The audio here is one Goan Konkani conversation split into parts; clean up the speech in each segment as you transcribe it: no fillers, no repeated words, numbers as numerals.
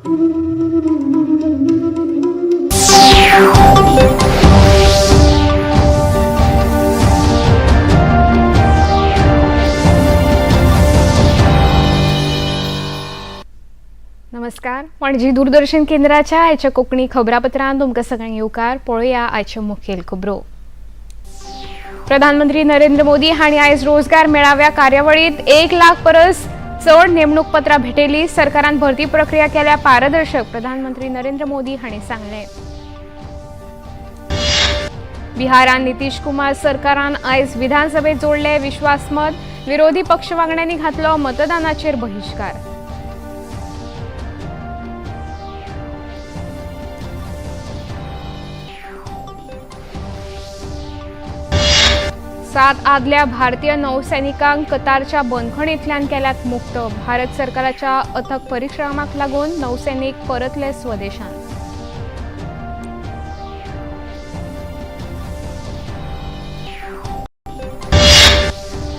नमस्कार, पणजी दूरदर्शन केंद्राच्या आयच्या कोंकणी खबरापत्रांत तुमकां सगळ्यांक येवकार. पळोवया आयच्यो मुखेल खबरो. प्रधानमंत्री नरेंद्र मोदी हांणी आयज रोजगार मेळाव्या कार्यावळीत 1 लाख परस चड नेमणूक पत्रां भेटयली. सरकारान भरती प्रक्रिया केल्या पारदर्शक, प्रधानमंत्री नरेंद्र मोदी हांणी सांगलें. बिहारान नितीश कुमार सरकारान आयज विधानसभेत जोडले विश्वासमत. विरोधी पक्ष वांगड्यांनी घातलो मतदानाचेर बहिश्कार. सात आदल्या भारतीय नौसैनिकांक कतारच्या बंदखणींतल्यान केल्यात मुक्त. भारत सरकाराच्या अथक परिश्रमाक लागून नौसैनिक परतले स्वदेशांत.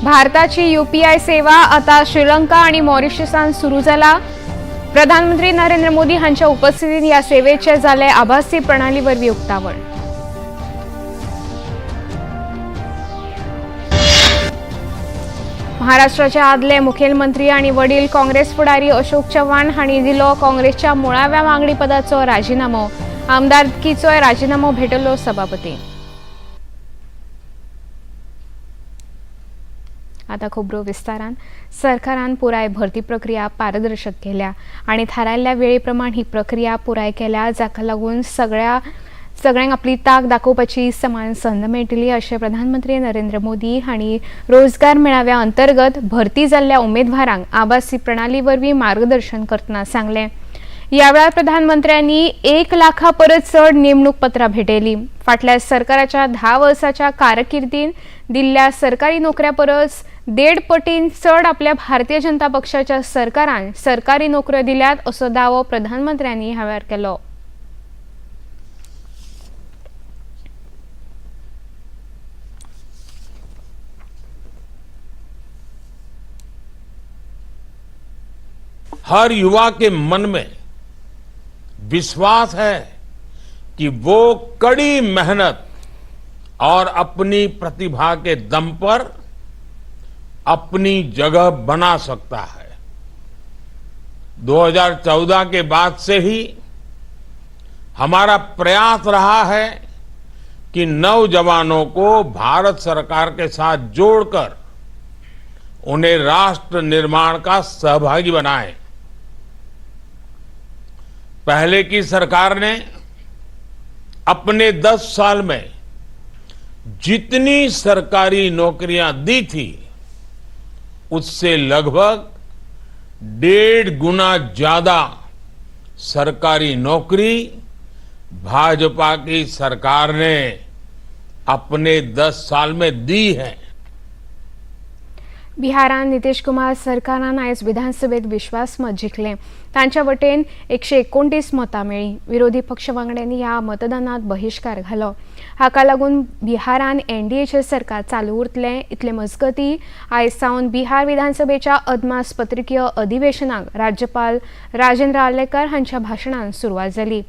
भारताची युपीआय सेवा आता श्रीलंका आणि मॉरिशसांत सुरू जाला. प्रधानमंत्री नरेंद्र मोदी हांच्या उपस्थितीत या सेवेचे जाले आभासी प्रणाली वरवीं उक्तावण. महाराष्ट्राचे आदले मुखेलमंत्री आणि वडील काँग्रेस फुडारी अशोक चव्हाण हांणी दिलो काँग्रेसच्या मुळाव्या वांगडी पदाचो राजिनामो. आमदारकीचोय राजिनामो भेटलो सभापती. आता खबरो विस्तारान. सरकारान पुराय भरती प्रक्रिया पारदर्शक केल्या आणि थारायल्ल्या वेळे प्रमाण ही प्रक्रिया पुराय केल्या, जाका लागून सगळ्यांक आपली ताक दाखोवपाची समान संद मेळटली, अशें प्रधानमंत्री नरेंद्र मोदी हांणी रोजगार मेळाव्या अंतर्गत भरती जाल्ल्या उमेदवारांक आभासी प्रणाली वरवीं मार्गदर्शन करतना सांगलें. ह्या वेळार प्रधानमंत्र्यांनी 1 लाखा परस चड नेमणूक पत्रां भेटयली. फाटल्या सरकाराच्या 10 वर्साच्या कारकिर्दीन दिल्ल्या सरकारी नोकऱ्या परस देड पटीन चड आपल्या भारतीय जनता पक्षाच्या सरकारान सरकारी नोकऱ्यो दिल्यात, असो दावो प्रधानमंत्र्यांनी ह्या वेळार केलो. हर युवा के मन में विश्वास है कि वो कड़ी मेहनत और अपनी प्रतिभा के दम पर अपनी जगह बना सकता है। 2014 के बाद से ही हमारा प्रयास रहा है कि नौजवानों को भारत सरकार के साथ जोड़कर उन्हें राष्ट्र निर्माण का सहभागी बनाएं। पहले की सरकार ने अपने 10 साल में जितनी सरकारी नौकरियां दी थी, उससे लगभग 1.5 गुना ज्यादा सरकारी नौकरी भाजपा की सरकार ने अपने 10 साल में दी है। बिहारान नितीश कुमार सरकारान आयज विधानसभेत विश्वासमत जिखलें. तांच्या वटेन 129 मतां मेळ्ळीं. विरोधी पक्ष वांगड्यांनी ह्या मतदानात बहिश्कार घालो. हाका लागून बिहारान एनडीएचें सरकार चालू उरतलें. इतले मजगती आयज सावन बिहार विधानसभेच्या अदमास पत्रकीय अधिवेशनाक राज्यपाल राजेंद्र आर्लेकर हांच्या भाशणान सुरवात जाली.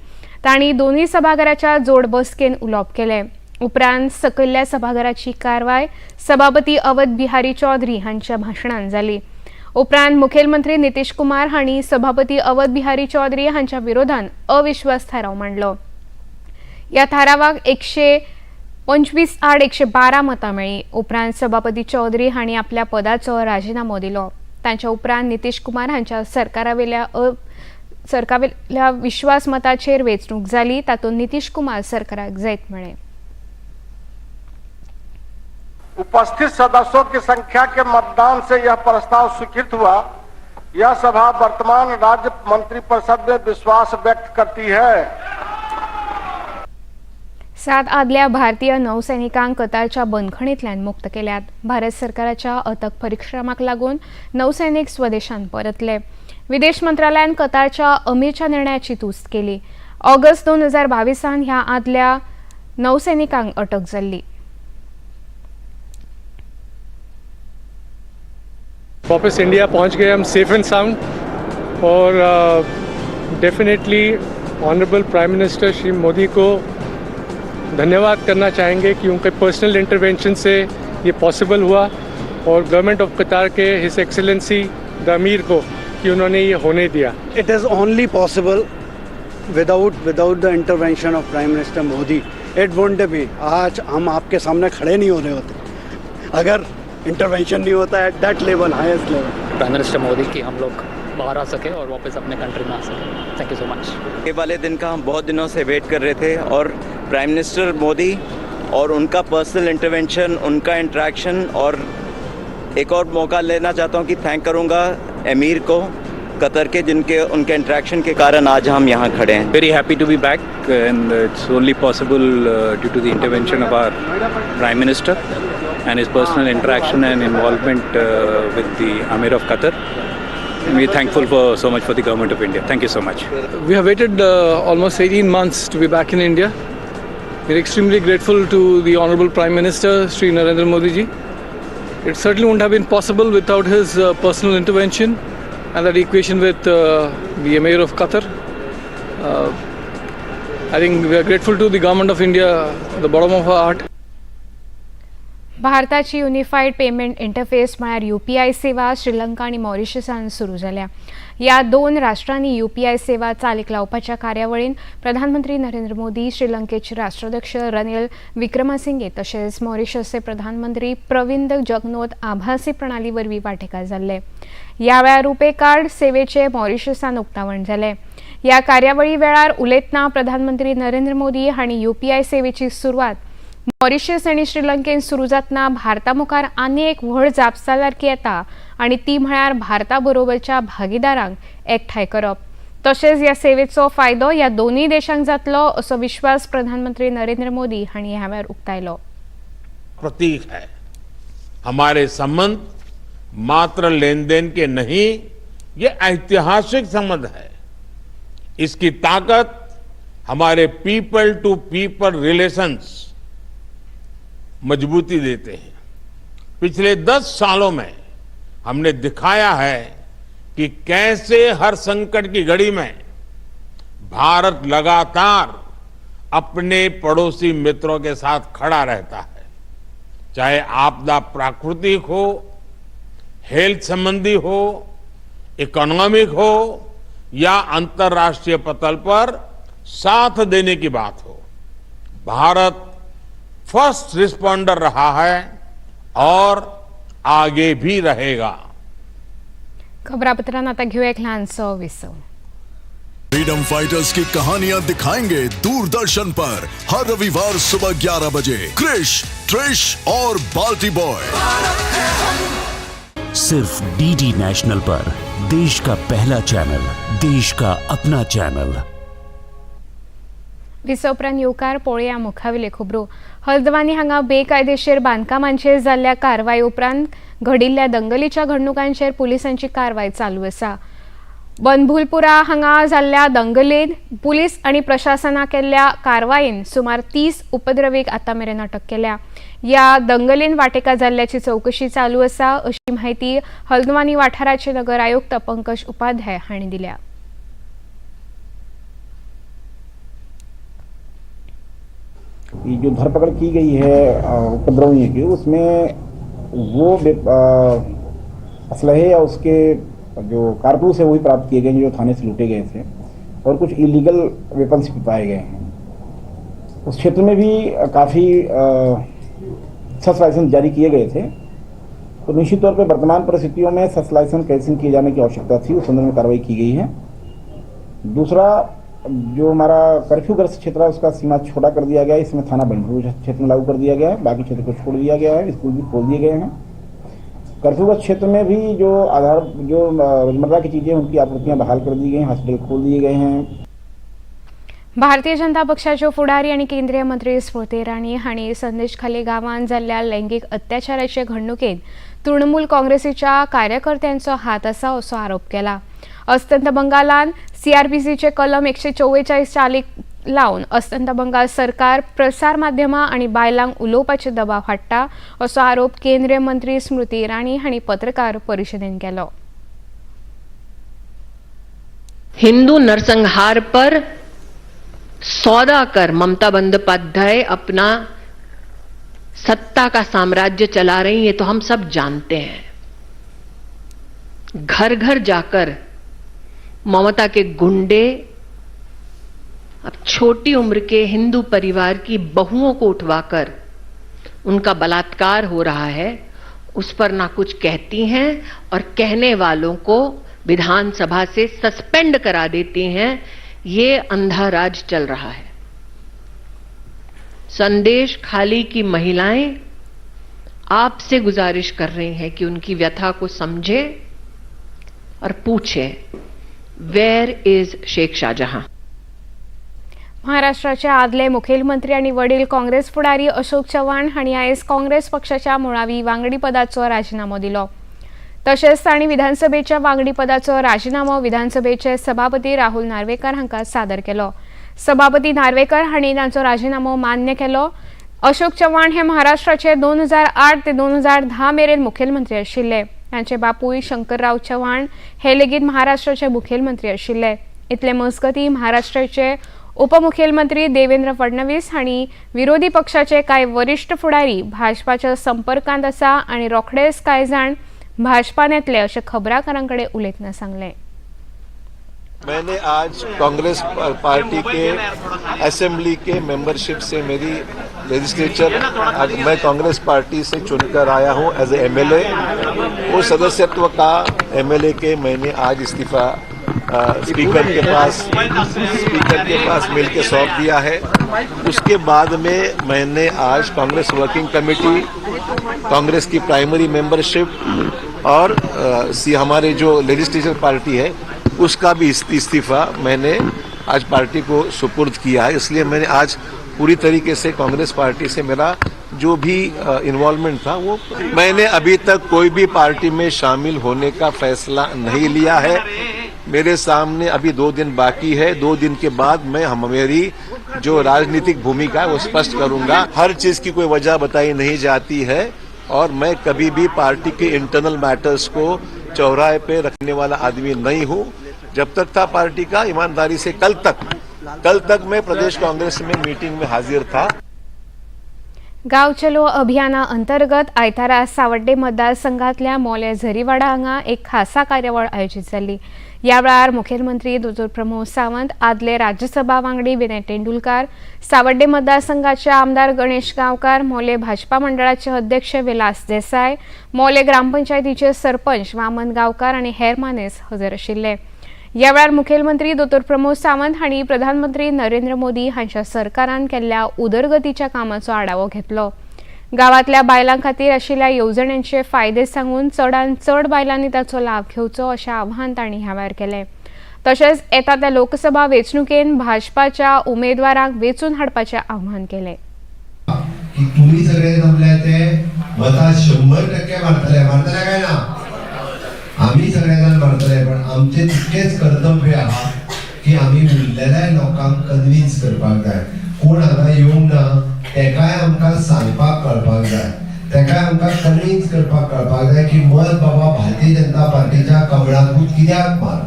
तांणी दोनूय सभाघराच्या जोड बसकेन उलोवप केलें. उपरांत सकयल्ल्या सभाघराची कारवाय सभापती अवध बिहारी चौधरी हांच्या भाशणान जाली. उपरांत मुखेलमंत्री नितीश कुमार हांणी सभापती अवध बिहारी चौधरी हांच्या विरोधान अविश्वास थाराव मांडलो. ह्या थारावाक 125 आड 112 मतां मेळ्ळीं. उपरांत सभापती चौधरी हांणी आपल्या पदाचो राजिनामो दिलो. तांच्या उपरांत नितीश कुमार हांच्या सरकारावेल्या विश्वासमताचेर वेंचणूक जाली. तातूंत नितीश कुमार सरकाराक जैत मेळ्ळें. उपस्थित सदस्यों की संख्या के मतदान से यह प्रस्ताव स्वीकृत हुआ। यह सभा वर्तमान राज्य मंत्री परिषद में विश्वास व्यक्त करती है। सात आदल्या भारतीय नौसैनिकांक कतारच्या बंदखणींतल्यान मुक्त केल्यात. भारत सरकाराच्या अथक परिश्रमाक लागून नौसैनिक स्वदेशांत परतले. विदेश मंत्रालयान कतारच्या अमीरच्या निर्णयाची तुस्त केली. ऑगस्ट 2022 ह्या आदल्या नौसैनिकांक अटक जाल्ली. वापस इंडिया पहुंच गए हम सेफ एंड साउंड और Definitely honourable prime minister Shri Modi को धन्यवाद करना चाहेंगे कि उनके पर्सनल इंटरवेंशन से ये पॉसिबल हुआ और गवर्नमेंट ऑफ कतार के his excellency the अमीर को कि उन्होंने ये होने दिया। It is only possible without without the intervention of Prime Minister Modi. It won't be. आज हम आपके सामने खड़े नहीं हो रहे होते अगर इंटरवेंशन नहीं होता at that level, highest level. Prime Minister Modi की हम लोग बाहर आ सके और वापस अपने कंट्री में आ सके। Thank you so much. ये वाले दिन का हम बहुत दिनों से वेट कर रहे थे और प्राइम मिनिस्टर मोदी और उनका पर्सनल इंटरवेंशन, उनका इंटरेक्शन और एक और मौका लेना चाहता हूँ कि thank करूँगा अमीर को कतर के, जिनके उनके इंटरेक्शन के कारण आज हम यहाँ खड़े हैं। Very happy to be back, and it's only possible due to the intervention of our Prime Minister and his personal interaction and involvement with the Amir of Qatar. And we're thankful for so much for the government of India. Thank you so much. We have waited almost 18 months to be back in India. We're extremely grateful to the Honorable Prime Minister, Sri Narendra Modi ji. It certainly wouldn't have been possible without his personal intervention and that equation with the Emir of Qatar. I think we are grateful to the government of India, the bottom of our heart. भारताची युनिफाईड पेमेंट इंटरफेस म्हळ्यार यूपीआय सेवा श्रीलंका आनी मॉरिशसान सुरू जाल्या. ह्या दोन राष्ट्रांनी यूपीआय सेवा चालीक लावपाच्या कार्यावळीन प्रधानमंत्री नरेंद्र मोदी, श्रीलंकेचे राष्ट्राध्यक्ष रनिल विक्रमासिंगे तशेंच मॉरिशसचे प्रधानमंत्री प्रविंद जगनोत आभासी प्रणाली वरवीं वांटेकार जाल्ले. ह्या वेळार रुपे कार्ड सेवेचे मॉरिशसान उक्तावण जालें. ह्या कार्यावळी वेळार उलयतना प्रधानमंत्री नरेंद्र मोदी हांणी यूपीआय सेवेची सुरवात मॉरिशस आनी श्रीलंकेन सुरू जातना भारता मुखार आनी एक व्हड जापसालदारकी येता आनी ती म्हळ्यार भारता बरोबरच्या भागीदारांक एकठांय करप. तशेंच ह्या सेवेचो फायदो ह्या दोनूय देशांक जातलो असो विश्वास प्रधानमंत्री नरेंद्र मोदी हांणी ह्या वेळार उक्तायलो. प्रतीक है। हमारे संबंध मात्र लेन then के नहीं, ये ऐतिहासिक संबंध है। इसकी ताकत हमारे पीपल टू पीपल रिलेशंस मजबूती देते हैं। पिछले 10 सालों में हमने दिखाया है कि कैसे हर संकट की घड़ी में भारत लगातार अपने पड़ोसी मित्रों के साथ खड़ा रहता है, चाहे आपदा प्राकृतिक हो, हेल्थ संबंधी हो, इकोनॉमिक हो या अंतर्राष्ट्रीय पटल पर साथ देने की बात हो। भारत फर्स्ट रिस्पॉन्डर रहा है और आगे भी रहेगा। खबरापत्रांत आतां घेवया एक ल्हानसो विसव. फ्रीडम फाइटर्स की कहानियां दिखाएंगे दूरदर्शन पर हर रविवार सुबह 11 बजे क्रिश, ट्रिश और बाल्टी बॉय। सिर्फ डीडी नेशनल पर, देश का पहला चैनल, देश का अपना चैनल। विसव उपरांत येवकार. पळोवया मुखावेल्यो खबरो. हल्दवानी हांगा बेकायदेशीर बांदकामांचेर जाल्ल्या कारवाये उपरांत घडिल्ल्या दंगलीच्या घडणुकांचेर पुलिसांची कारवाय चालू आसा. बनभुलपुरा हांगा जाल्ल्या दंगलीत पुलीस आनी प्रशासना केल्ल्या कारवायेन सुमार 30 उपद्रवीक आतां मेरेन अटक केल्या. ह्या दंगलीन वांटेकार जाल्ल्याची चवकशी चालू आसा अशी म्हायती हल्दवानी वाठाराचे नगर आयुक्त पंकज उपाध्याय हांणी दिल्या. ये जो धरपकड़ की गई है उपद्रवियों की, उसमें वो असलहे या उसके जो कारतूस है, वही प्राप्त किए गए हैं जो थाने से लूटे गए थे और कुछ इलीगल वेपन्स भी पाए गए हैं। उस क्षेत्र में भी काफ़ी शस्त्र लाइसेंस जारी किए गए थे, तो निश्चित तौर पर वर्तमान परिस्थितियों में शस्त्र लाइसेंस कैंसिल किए जाने की आवश्यकता थी, उस संदर्भ में कार्रवाई की गई है। दूसरा, जो हमारा कर्फ्यू ग्रस्त क्षेत्र है, उसका सीमा छोटा कर दिया गया है। इसमें थाना बनभूलपुर क्षेत्र में लागू कर दिया गया है, बाकी क्षेत्र को छोड़ दिया गया है। स्कूल भी खोल दिए गए हैं। कर्फ्यू ग्रस्त क्षेत्र में भी जो आधार जो रोजमर्रा की चीज़ें हैं, उनकी आपूर्तियां बहाल कर दी गई हैं, हॉस्पिटल खोल दिए गए हैं। भारतीय जनता पक्षाच्यो फुडारी आनी केंद्रीय मंत्री स्मृती इराणी हांणी संदेशखाली गांवांत जाल्ल्या लैंगीक अत्याचाराचे घडणुकेंत तृणमूल काँग्रेसीच्या कार्यकर्त्यांचो हात आसा असो आरोप केला. अस्तंत बंगालान सीआरपीसीचे कलम 144 चालीक लावन अस्तंत बंगाल सरकार प्रसार माध्यमां आनी बायलांक उलोवपाचे दबाव हाडटा असो आरोप केंद्रीय मंत्री स्मृती इराणी हांणी पत्रकार परिशदेन केलो. हिंदू नरसंहार पर सौदा कर ममता बंदोपाध्याय अपना सत्ता का साम्राज्य चला रही है, तो हम सब जानते हैं। घर घर जाकर ममता के गुंडे अब छोटी उम्र के हिंदू परिवार की बहुओं को उठवाकर उनका बलात्कार हो रहा है, उस पर ना कुछ कहती हैं और कहने वालों को विधानसभा से सस्पेंड करा देती हैं। ये अंधा राज चल रहा है। संदेश खाली की महिलाएं आपसे गुजारिश कर रही हैं कि उनकी व्यथा को समझे और पूछे, वेयर is Sheikh Shahjahan. महाराष्ट्राचे आदले मुखेलमंत्री आनी वडील काँग्रेस फुडारी अशोक चव्हाण हांणी आयज काँग्रेस पक्षाच्या मुळावी वांगडीपदाचो राजिनामो दिलो. तशेंच तांणी विधानसभेच्या वांगडीपदाचो राजिनामो विधानसभेचे सभापती राहुल नार्वेकर हांकां सादर केलो. सभापती नार्वेकर हांणी तांचो राजिनामो मान्य केलो. अशोक चव्हाण हे महाराष्ट्राचे 2008 ते 2010 मेरेन मुखेलमंत्री आशिल्ले. तांचे बापूय शंकरराव चव्हाण हे लेगीत महाराष्ट्राचे मुखेलमंत्री आशिल्ले. इतले मजगतीं महाराष्ट्राचे उपमुखेलमंत्री देवेंद्र फडणवीस हांणी विरोधी पक्षाचे कांय वरिश्ठ फुडारी भाजपाच्या संपर्कांत आसा आनी रोखडेच कांय जाण भाजपान येतले अशें खबराकारां कडेन उलयतना सांगलें. मैंने आज कांग्रेस पार्टी के असेंबली के मेंबरशिप से मेरी लेजिस्लेचर, आज मैं कांग्रेस पार्टी से चुनकर आया हूं एज ए एमएलए, वो सदस्यत्व का एमएलए के मैंने आज इस्तीफा स्पीकर के पास मिलके सौंप दिया है। उसके बाद में मैंने आज कांग्रेस वर्किंग कमेटी, कांग्रेस की प्राइमरी मेंबरशिप और सी हमारे जो लेजिस्लेचर पार्टी है, उसका भी इस्तीफा मैंने आज पार्टी को सुपुर्द किया है। इसलिए मैंने आज पूरी तरीके से कांग्रेस पार्टी से मेरा जो भी इन्वॉल्वमेंट था, वो मैंने अभी तक कोई भी पार्टी में शामिल होने का फैसला नहीं लिया है। मेरे सामने अभी 2 दिन बाकी है। 2 दिन के बाद मैं हम मेरी जो राजनीतिक भूमिका है, वो स्पष्ट करूंगा। हर चीज की कोई वजह बताई नहीं जाती है और मैं कभी भी पार्टी के इंटरनल मैटर्स को चौराहे पे रखने वाला आदमी नहीं हूं। जब तक था पार्टी का, ईमानदारी से कल तक मैं प्रदेश कांग्रेस में मीटिंग में हाजिर था। गांव चलो अभियाना अंतर्गत आयतारा सावड्डे मतदारसंघातल्या मोले झरीवाडा हांगा एक खासा कार्यावळ आयोजीत जाल्ली. ह्या वेळार मुखेलमंत्री दोतोर प्रमोद सावंत, आदले राज्यसभा वांगडी विनय तेंडुलकार, सावड्डे मतदारसंघाचे आमदार गणेश गांवकार, मोले भाजपा मंडळाचे अध्यक्ष विलास देसाय, मोले ग्रामपंचायतीचे सरपंच वामन गांवकार आनी हेर मानेस हजर आशिल्ले. ह्या वेळार मुखेलमंत्री दोतोर प्रमोद सावंत हांणी प्रधानमंत्री नरेंद्र मोदी हांच्या सरकारान केल्ल्या उदरगतीच्या कामाचो आढावो घेतलो. गावातल्या बायलां खातीर आशिल्ल्या येवजण्यांचे फायदे सांगून चडांत चड बायलांनी ताचो लाव घेवचो अशें आवाहन तांणी ह्या वेळार केलें. तशेंच येता त्या लोकसभा वेंचणुकेन भाजपाच्या उमेदवारांक वेंचून हाडपाचें आवाहन केलें. की तुम्ही सगळे जमले ते मतां 100% मारतले. मारतले काय ना? आमी सगळे जाण मारतले, पण आमचे तितकेच कर्तव्य आहा की आमी उरलेल्या लोकांक कन्विन्स करपाक जाय. कोण हांगा येवंक ना, तेकाय आमकां सांगपाक कळपाक जाय, तेकाय आमकां कन्विन्स करपाक कळपाक जाय की मत बाबा भारतीय जनता पार्टीच्या कमळाकूच कित्याक मार.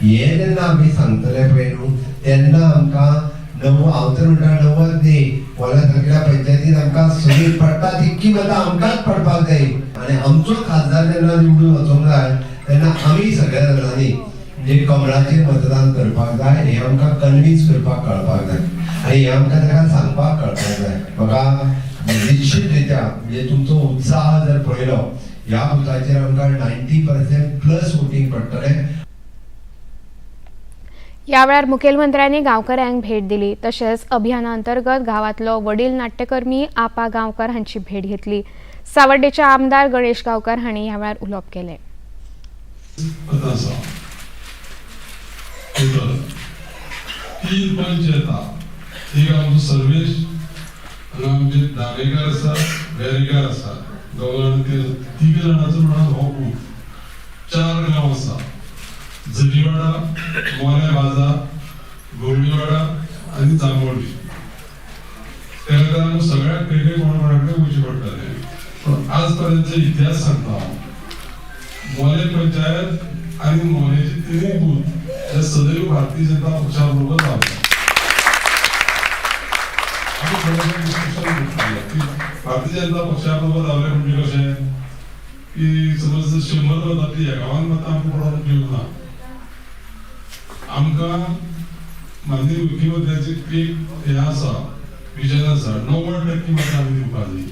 हे जेन्ना आमी सांगतले पळय न्हू, तेन्ना आमकां हांव तर म्हणटा, 90 न्ही, मोल्या सारकेल्या पंचायतीन आमकां सगळी पडटा तितकी मतां आमकांच पडपाक जाय. आनी आमचो खासदार जेन्ना निवडून वचोंक जाय, तेन्ना आमी सगळ्या जाणांनी म्हणजे कमळाचेर मतदान करपाक जाय, हें आमकां कन्विन्स करपाक कळपाक जाय आनी हें आमकां ताका सांगपाक कळपाक जाय. म्हाका निश्चित रित्या म्हणजे तुमचो उत्साह जर पळयलो, ह्या बुथाचेर आमकां 90% प्लस वोटींग पडटलें. ह्या वेळार मुखेलमंत्र्यांनी गांवकऱ्यांक भेट दिली. तशेंच अभियाना अंतर्गत गांवांतलो वडील नाट्यकर्मी आपा गांवकर हांची भेट घेतली. सावड्डेचे आमदार गणेश गांवकर हांणी ह्या वेळार उलोवप केलें. आसा टोटल तीन पंच येता. एक आमचो सर्वेश, हांगा आमचे दावेकार आसा, वेरेकार आसा, दोगां तिग जाणांचो म्हणून हो बूथ. चार गांव आसा: जरीवाडा, मोल्या बाजार, गोवळीवाडा आनी जांबोली. त्या खातीर आमकां सगळ्याक खंय खंय कोण कोणा कडेन वयचें पडटलें. पूण आज पर्यंतचो इतिहास सांगता हांव, मोले पंचायत आनी मोलेचे तिनूय बूथ ते सदैव भारतीय जनता पक्षा बरोबर रावले. आमी थोडेशें डिस्कशन करताले की भारतीय जनता पक्षा बरोबर रावले म्हणजे कशें की समज 100 मतांतली 51 मतां आमकां पडोवंक दिवंक ना. आमकां माननीय मुख्यमंत्र्याची एक हें आसा, विजन आसा, 90% मतां आमी दिवपाक जाय.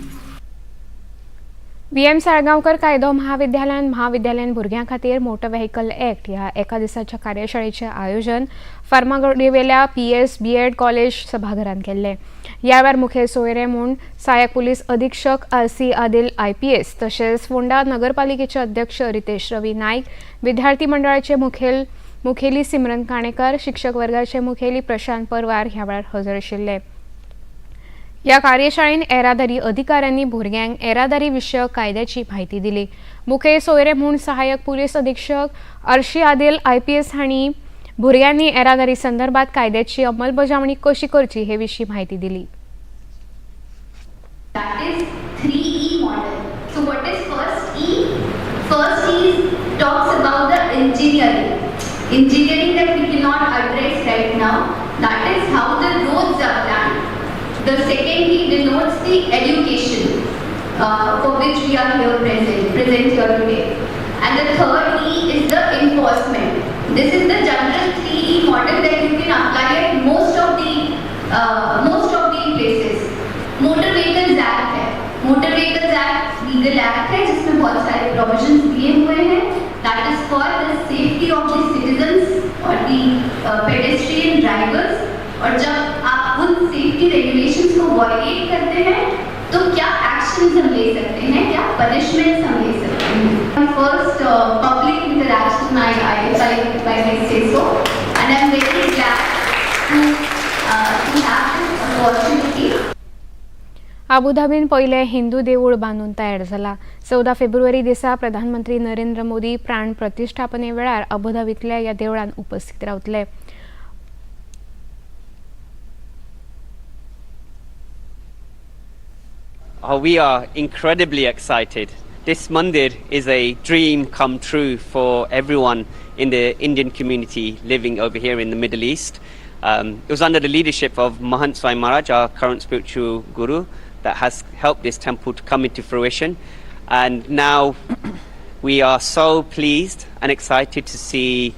व्ही एम साळगांवकर कायदो महाविद्यालयान महाविद्यालयीन भुरग्यां खातीर मोटर व्हेकल एक्ट ह्या एका दिसाच्या कार्यशाळेचें आयोजन फार्मागुडीवेल्या पीएस बीएड कॉलेज सभाघरांत केल्लें. ह्या वेळार मुखेल सोयरे म्हूण सहाय्यक पुलीस अधीक्षक आर सी आदिल आयपीएस तशेंच फोंडा नगरपालिकेचे अध्यक्ष रितेश रवी नायक, विद्यार्थी मंडळाचे मुखेली सिमरन काणेकर, शिक्षक वर्गाचे मुखेली प्रशांत परवार ह्या वेळार हजर आशिल्ले. ह्या कार्यशाळेन येरादारी अधिकाऱ्यांनी भुरग्यांक येरादारी विशयक कायद्याची म्हायती दिली. मुखेल सोयरे म्हूण सहाय्यक पुलीस अधीक्षक अर्शी आदिल आयपीएस हांणी भुरग्यांनी येरादारी संदर्भात कायद्याची अंमलबजावणी कशी करची हे विशीं म्हायती दिली. That is 3E model. So what is first E? First E talks about the engineering. Engineering that we cannot address right now. That is how the roads are planned. The second E denotes the education for which we are here present here today. And the third E is the enforcement. This is the general 3E model that you can apply at most of the places. Motor vehicles act Hai, motor vehicles act legal act है जिसमें बहुत सारे प्रोविजंस दिए हुए हैं. That is for the safety of the citizens Aur the pedestrian drivers. और जब आप उन सेफ्टी रेगुलेशंस को वॉयलेट करते हैं तो क्या एक्शंस हम ले सकते हैं, क्या पनिशमेंट्स हम ले सकते हैं. First public interaction, I if I may say so, and I am very glad to have this opportunity. अबुधाबीन पयलें हिंदू देवूळ बांदून तयार जाला. 14 फेब्रुवारी दिसा प्रधानमंत्री नरेंद्र मोदी प्राण प्रतिश्ठापने वेळार अबुधाबींतल्या ह्या देवळान उपस्थित रावतले. We are incredibly excited. This mandir is a dream come true for everyone in the Indian community living over here in the Middle East. It was under the leadership of Mahant Swami Maharaj, our current spiritual guru, that has helped this temple to come into fruition. And now we are so pleased and excited to see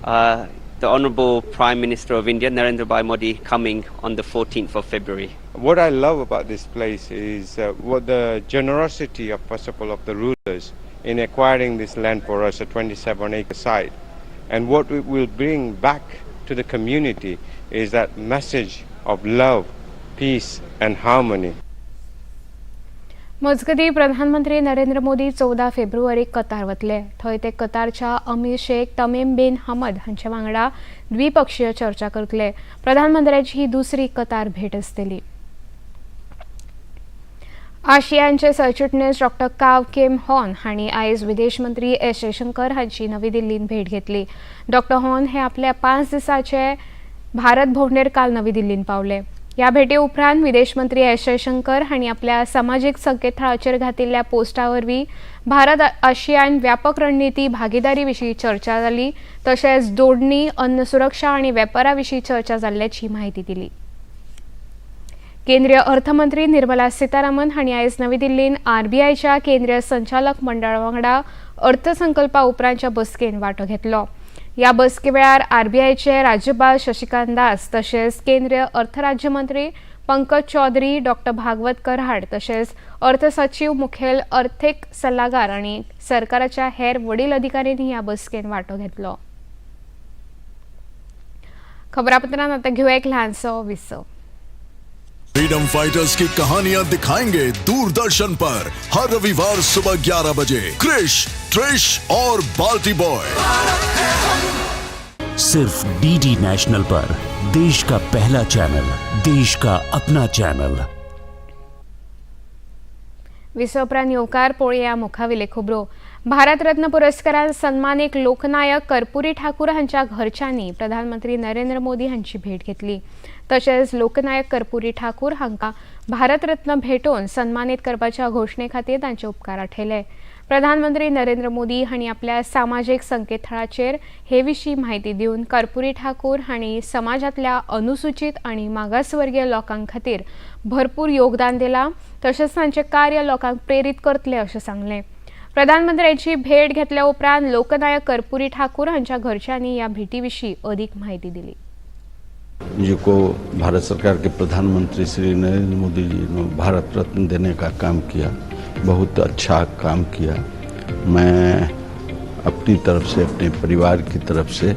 the Honorable Prime Minister of India, Narendra Bhai Modi, coming on the 14th of February. What I love about this place is what the generosity of, first of all, of the rulers in acquiring this land for us, a 27-acre site. And what we will bring back to the community is that message of love, peace, and harmony. मजगतीं, प्रधानमंत्री नरेंद्र मोदी 14 फेब्रुवारीक कतार वतले. थंय ते कतारच्या अमीर शेख तमीम बिन हमद हांचे वांगडा द्विपक्षीय चर्चा करतले. प्रधानमंत्र्याची ही दुसरी कतार भेट आसतली. आशियानचे सरचिटणीस डॉक्टर काव किम हॉन हांणी आयज विदेश मंत्री एस जयशंकर हांची नवी दिल्लींत भेट घेतली. डॉक्टर हॉन हे आपल्या 5 दिसाचे भारत भोवंडेर काल नवी दिल्लींत पावले. ह्या भेटे उपरांत विदेश मंत्री एस जयशंकर हांणी आपल्या समाजीक संकेतथळाचेर घातिल्ल्या पोस्टा वरवीं भारत आशियान व्यापक रणनिती भागीदारी विशीं चर्चा जाली, तशेंच जोडणी, अन्न सुरक्षा आनी वेपारा विशीं चर्चा जाल्ल्याची म्हायती दिली. केंद्रीय अर्थमंत्री निर्मला सीतारामन हांणी आयज नवी दिल्लींत आरबीआयच्या केंद्रीय संचालक मंडळा वांगडा अर्थसंकल्पा उपरांतच्या बसकेन वांटो घेतलो. ह्या बसके वेळार आरबीआयचे राज्यपाल शशिकांत दास तशेंच केंद्रीय अर्थराज्यमंत्री पंकज चौधरी, डॉक्टर भागवत कराड तशेंच अर्थ सचीव, मुखेल अर्थीक सल्लागार आनी सरकाराच्या हेर वडील अधिकाऱ्यांनी ह्या बसकेन वांटो घेतलो. खबरापत्रांत आतां घेवया एक ल्हानसो विसव. फ्रीडम फाइटर्स की कहानियां दिखाएंगे दूरदर्शन पर हर रविवार सुबह 11 बजे क्रिश, ट्रिश और बाल्टी बॉय. सिर्फ डीडी नेशनल पर, देश का पहला चैनल, देश का अपना चैनल. विसव उपरांत येवकार. पळोवया मुखावेले खबरो. भारतरत्न पुरस्कारान सन्मानीत लोकनायक कर्पुरी ठाकूर हांच्या घरच्यांनी प्रधानमंत्री नरेंद्र मोदी हांची भेट घेतली. तशेंच लोकनायक कर्पुरी ठाकूर हांकां भारतरत्न भेटोवन सन्मानीत करपाच्या घोशणे खातीर तांचे उपकार आठयले. प्रधानमंत्री नरेंद्र मोदी हांणी आपल्या सामाजीक संकेतथळाचेर हे विशीं म्हायती दिवन कर्पुरी ठाकूर हांणी समाजांतल्या अनुसूचित आनी मागासवर्गीय लोकां खातीर भरपूर योगदान दिलां, तशेंच तांचें कार्य लोकांक प्रेरीत करतलें अशें सांगलें. प्रधानमंत्र्यांची भेट घेतल्या उपरांत लोकनायक कर्पुरी ठाकूर हांच्या घरच्यांनी ह्या भेटी विशीं अदीक म्हायती दिली. जी को भारत सरकार के प्रधानमंत्री श्री नरेंद्र मोदी जी ने भारत रत्न देने का काम किया, बहुत अच्छा काम किया। मैं अपनी तरफ से, अपने परिवार की तरफ से,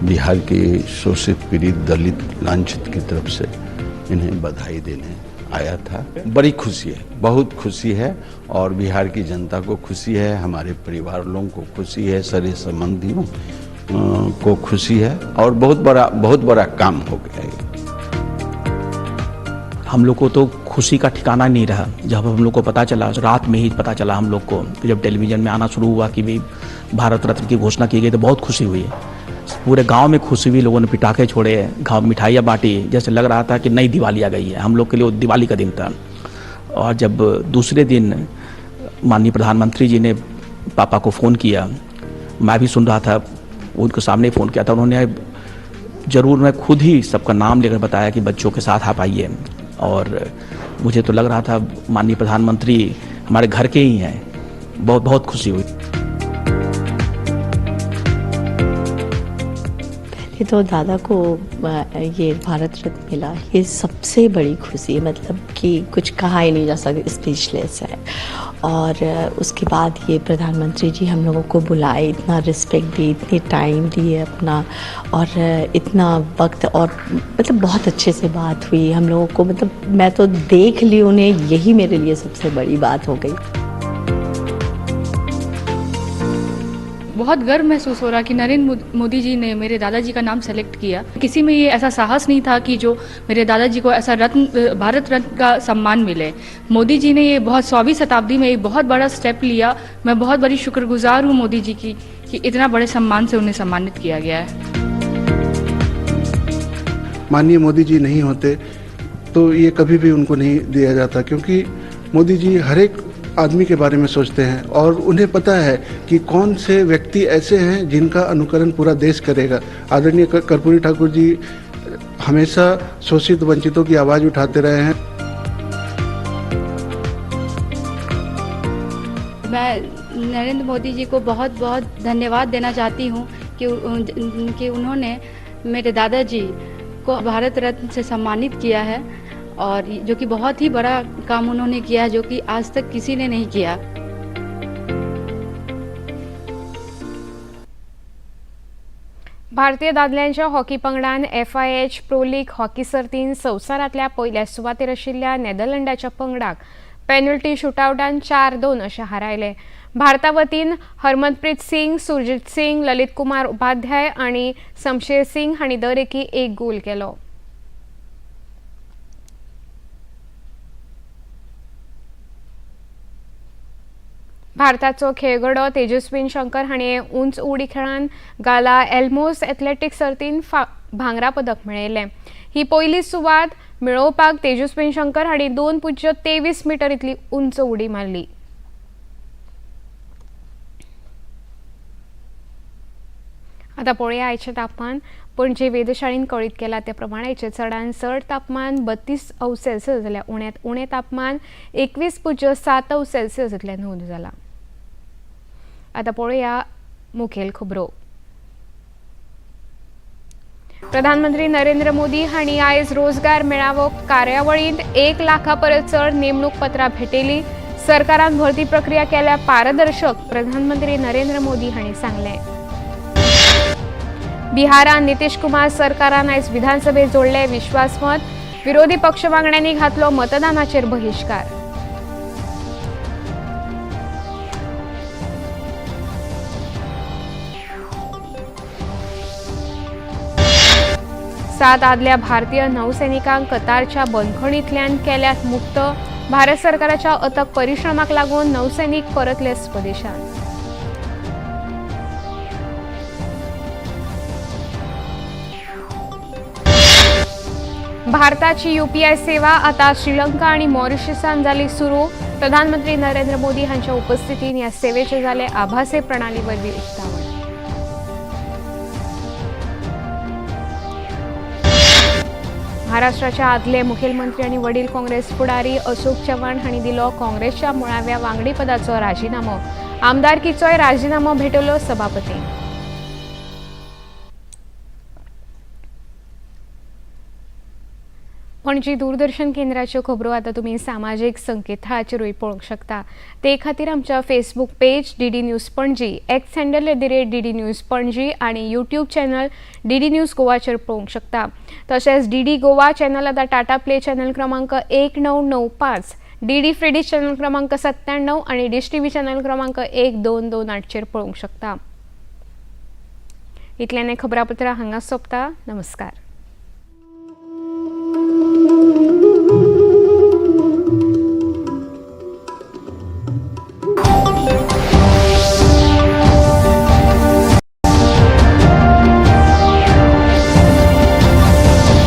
बिहार के शोषित पीड़ित दलित लांछित की तरफ से इन्हें बधाई देने आया था। बड़ी खुशी है, बहुत खुशी है और बिहार की जनता को खुशी है, हमारे परिवार लोगों को खुशी है, सारे संबंधियों को खुशी है और बहुत बड़ा काम हो गया है। हम लोग को तो खुशी का ठिकाना नहीं रहा। जब हम लोग को पता चला, रात में ही पता चला हम लोग को, जब टेलीविज़न में आना शुरू हुआ कि भाई भारत रत्न की घोषणा की गई, तो बहुत खुशी हुई। पूरे गांव में खुशी हुई, लोगों ने पटाखे छोड़े, गाँव मिठाइयाँ बांटी, जैसे लग रहा था कि नई दिवाली आ गई है। हम लोग के लिए वो दिवाली का दिन था। और जब दूसरे दिन माननीय प्रधानमंत्री जी ने पापा को फ़ोन किया, मैं भी सुन रहा था, उनके सामने फ़ोन किया था उन्होंने, ज़रूर मैं खुद ही सबका नाम लेकर बताया कि बच्चों के साथ आप आइए। और मुझे तो लग रहा था माननीय प्रधानमंत्री हमारे घर के ही हैं। बहुत बहुत खुशी हुई। पहले तो दादा को ये भारत रत्न मिला, ये सबसे बड़ी खुशी, मतलब कि कुछ कहा ही नहीं जा सकता, स्पीचलेस है। और उसके बाद ये प्रधानमंत्री जी हम लोगों को बुलाए, इतना रिस्पेक्ट दी, इतनी टाइम दिए अपना, और इतना वक्त, और मतलब बहुत अच्छे से बात हुई हम लोगों को। मतलब मैं तो देख ली उन्हें, यही मेरे लिए सबसे बड़ी बात हो गई। बहुत गर्व महसूस हो रहा कि नरेंद्र मोदी जी ने मेरे दादाजी का नाम सेलेक्ट किया। किसी में ये ऐसा साहस नहीं था कि जो मेरे दादाजी को ऐसा रत्न, भारत रत्न का सम्मान मिले। मोदी जी ने ये बहुत 100वीं शताब्दी में एक बहुत बड़ा स्टेप लिया। मैं बहुत बड़ी शुक्रगुजार हूँ मोदी जी की कि इतना बड़े सम्मान से उन्हें सम्मानित किया गया है। माननीय मोदी जी नहीं होते तो ये कभी भी उनको नहीं दिया जाता, क्योंकि मोदी जी हर एक आदमी के बारे में सोचते हैं और उन्हें पता है कि कौन से व्यक्ति ऐसे हैं जिनका अनुकरण पूरा देश करेगा। आदरणीय कर्पूरी ठाकुर जी हमेशा शोषित वंचितों की आवाज़ उठाते रहे हैं। मैं नरेंद्र मोदी जी को बहुत बहुत धन्यवाद देना चाहती हूँ कि उन्होंने मेरे दादाजी को भारत रत्न से सम्मानित किया है, और जो कि बहुत ही बड़ा काम उन्होंने किया है, जो कि आज तक किसी ने नहीं किया। भारतीय दादल्यांच्या हॉकी पंगडान FIH pro लीग हॉकी सर्तीन संवसारांतल्या पयल्या सुवातेर आशिल्ल्या नेदरलँडाच्या पंगडाक पेनल्टी शुटआवटान 4-2 अशें हारायलें. भारता वतीन हरमनप्रीत सिंग, सुरजीत सिंग, ललित कुमार उपाध्याय आनी शमशेर सिंग हांणी दरेकी एक गोल केलो. भारताचो खेळगडो तेजस्वीन शंकर हाणें उंच उडी खेळान गाला एल्मोस एथलेटिक्स सर्तीन भांगरा पदक मेळयलें. ही पयली सुवात मेळोवपाक तेजस्वीन शंकर हांणी 2.23 मिटर इतली उंच उडी मारली. आतां पळोवया आयचें तापमान. पणजे वेधशाळेन कळीत केलां ते प्रमाण आयचें चडांत चड तापमान 32 अंश सेल्सियस जाल्यार उण्यांत उणें तापमान 21.7 अंश सेल्सियस इतलें नोंद जालां. आतां पळोवया मुखेल खबरो. प्रधानमंत्री नरेंद्र मोदी हांणी आयज रोजगार मेळावो कार्यावळींत 1 लाखा परस चड नेमणूक पत्रां भेटयली. सरकारान भरती प्रक्रिया केल्या पारदर्शक, प्रधानमंत्री नरेंद्र मोदी हांणी सांगलें. बिहारान नितीश कुमार सरकारान आयज विधानसभेत जोडले विश्वासमत, विरोधी पक्ष वांगड्यांनी घातलो मतदानाचेर बहिश्कार. सात आदल्या भारतीय नौसैनिकांक कतारच्या बंदखणींतल्यान केल्यात मुक्त, भारत सरकाराच्या अथक परिश्रमाक लागून नौसैनिक परतले स्वदेशांत. भारताची यूपीआय सेवा आता श्रीलंका आणि मॉरिशसान जाली सुरू, प्रधानमंत्री नरेंद्र मोदी हांच्या उपस्थितीन ह्या सेवेचे जाले आभासी प्रणाली वरवीं उक्तावण. महाराष्ट्राच्या आदले मुखेलमंत्री आनी वडील काँग्रेस फुडारी अशोक चव्हाण हांणी दिलो काँग्रेसच्या मुळाव्या वांगडीपदाचो राजिनामो. आमदारकीचोय राजिनामो भेटवलो सभापती. पणजी दूरदर्शन केंद्राच्यो खबरो आतां तुमी सामाजीक संकेतथळाचेरूय पळोवंक शकता. ते खातीर आमच्या Facebook page DD News Panaji, X handle @DD News Panaji आनी यूट्यूब चॅनल डीडी न्यूज गोवाचेर पळोवंक शकता. तशेंच डीडी गोवा चॅनल आतां टाटा प्ले चॅनल क्रमांक 1995, डीडी फ्री चॅनल क्रमांक 97 आनी डिश टीव्ही चॅनल क्रमांक 1228चेर पळोवंक शकता. इतल्याने खबरापत्रां हांगा सोंपता. नमस्कार.